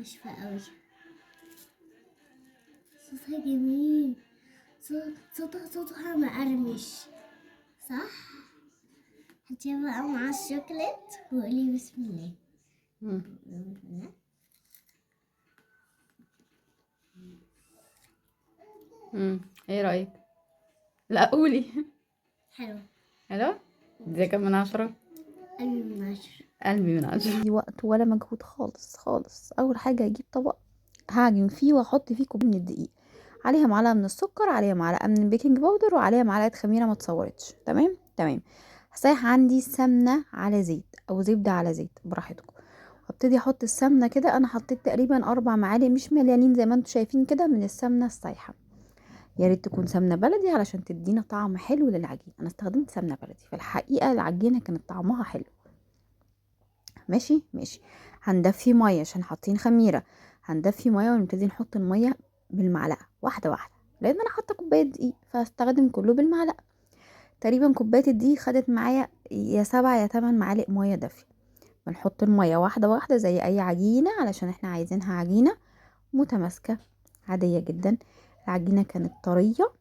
ناشفة قوي. صوتها جميل. صوتها مقرمش، صح؟ هاتيها بقى مع الشوكليت وقولي بسم الله. ايه رأيك؟ لا قولي. حلو. حلو؟ دي كام من 10؟ قلبي من 10. قلبي من 10. دي وقت ولا مجهود خالص خالص. اول حاجة هجيب طبق هعجن فيه واحط فيه كوباية من الدقيق، عليها معلقة من السكر، عليها معلقة من البيكنج باودر، وعليها معلقة خميرة ما اتصورتش. تمام تمام. هسيح عندي سمنة على زيت او زبدة على زيت براحتكم. وابتدي احط السمنة كده. انا حطيت تقريبا 4 معالق مش مليانين زي ما انتم شايفين كده من السمنة السايحة. يا ريت تكون سمنة بلدي علشان تدينا طعم حلو للعجين. انا استخدمت سمنة بلدي، فالحقيقة العجينة كانت طعمها حلو. ماشي ماشي. هندفي مية عشان حاطين خميرة، هندفي مية ونبتدي نحط المية بالمعلقة واحدة واحدة، لان انا حاطة كوباية دقيق فهستخدم كله بالمعلقة. تقريبا كوباية الدقيق خدت معايا يا 7 يا 8 معالق مية دافية. بنحط المية واحدة واحدة زي اي عجينة علشان احنا عايزينها عجينة متماسكة عادية جدا. العجينة كانت طرية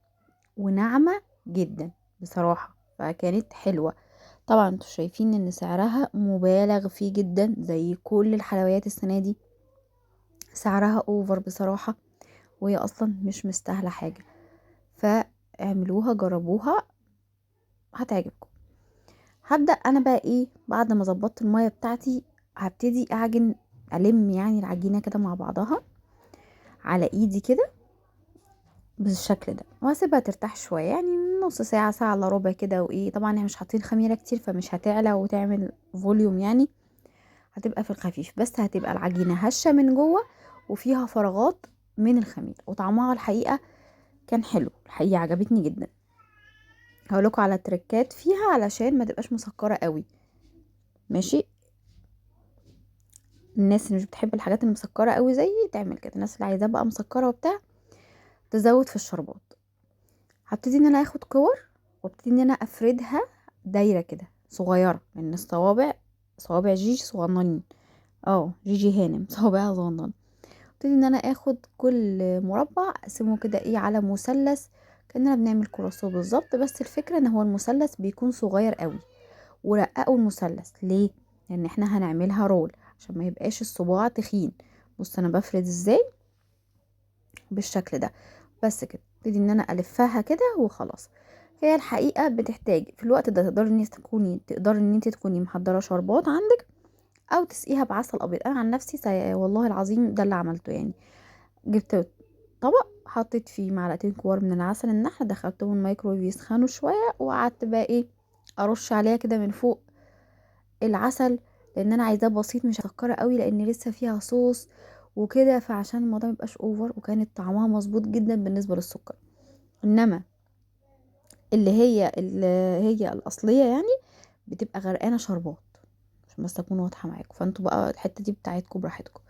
وناعمة جدا بصراحة، فكانت حلوة. طبعا انتوا شايفين ان سعرها مبالغ فيه جدا زي كل الحلويات السنة دي، سعرها اوفر بصراحة، وهي اصلا مش مستاهلة حاجة. فاعملوها جربوها هتعجبكم. هبدأ انا بقى ايه بعد ما ظبطت المية بتاعتي، هبتدي اعجن، الم العجينة كده مع بعضها على ايدي كده بالشكل ده، وهسيبها ترتاح شوية، نص ساعة ساعة الا ربع كده. وايه طبعا احنا مش حاطين خميرة كتير فمش هتعلى وتعمل فوليوم، هتبقى في الخفيف، بس هتبقى العجينة هشة من جوه وفيها فراغات من الخميرة، وطعمها الحقيقة كان حلو، الحقيقة عجبتني جدا. هقولكوا على تريكات فيها علشان ما تبقاش مسكرة قوي. ماشي، الناس اللي مش بتحب الحاجات المسكرة قوي زيي تعمل كده، الناس اللي عايزاها بقى مسكرة تزود في الشربات. هبتدي ان انا اخد كور وابتدي ان انا افردها دايرة كده صغيرة، لان الصوابع صوابع جيجي صغننين، جيجي هانم صوابعها صغننة. ابتدي ان انا اخد كل مربع اقسمه كده على مثلث، كأننا بنعمل كرواسون بالظبط، بس الفكرة ان هو المثلث بيكون صغير قوي. ورققوا المثلث ليه؟ لان احنا هنعملها رول عشان ما يبقاش الصباع تخين. بص انا بفرد ازاي بالشكل ده بس كده. ابتدي ان انا الفها كده وخلاص. هي الحقيقة بتحتاج في الوقت ده تقدري ان انت تكوني محضرة شربات عندك، او تسقيها بعسل ابيض. انا عن نفسي والله العظيم ده اللي عملته، جبت طبق حطيت فيه معلقتين كبار من العسل النحل، دخلتهم الميكرويف يسخنوا شوية، وقعدت بقى ارش عليها كده من فوق العسل، لان انا عايزاه بسيط مش هسكره قوي لان لسه فيها صوص وكده، فعشان الموضوع ميبقاش اوفر. وكانت طعمها مظبوط جدا بالنسبة للسكر. انما اللي هي الاصلية بتبقى غرقانة شربات، عشان بس اكون واضحة معاكم. فانتوا بقى الحتة دي بتاعتكم براحتكم.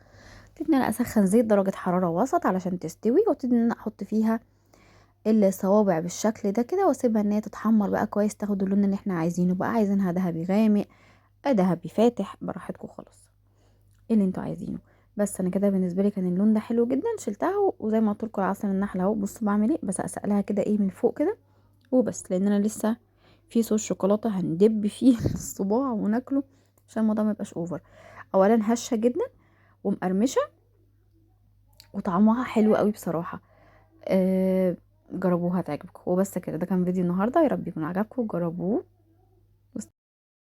ابتدي ان انا اسخن زيت درجه حرارة وسط علشان تستوي، وابتدي ان انا احط فيها الصوابع بالشكل ده كده، واسيبها ان هي تتحمر بقى كويس، تاخد اللون اللي احنا عايزينه بقى. عايزينها ذهبي غامق، ذهبي فاتح، براحتكم خالص اللي انتوا عايزينه. بس انا كده بالنسبة لي كان اللون ده حلو جدا، شلتها. وزي ما قلت لكم العسل النحل اهو، بصوا بعمل ايه، بسقسق لها كده من فوق كده وبس، لان انا لسه في صوص شوكولاتة هندب فيه الصباع وناكله عشان الموضوع ما يبقاش اوفر. اولا هشه جدا ومقرمشه وطعمها حلو قوي بصراحة. جربوها هتعجبكم. وبس كده، ده كان فيديو النهارده، يا رب يكون عجبكم، جربوه.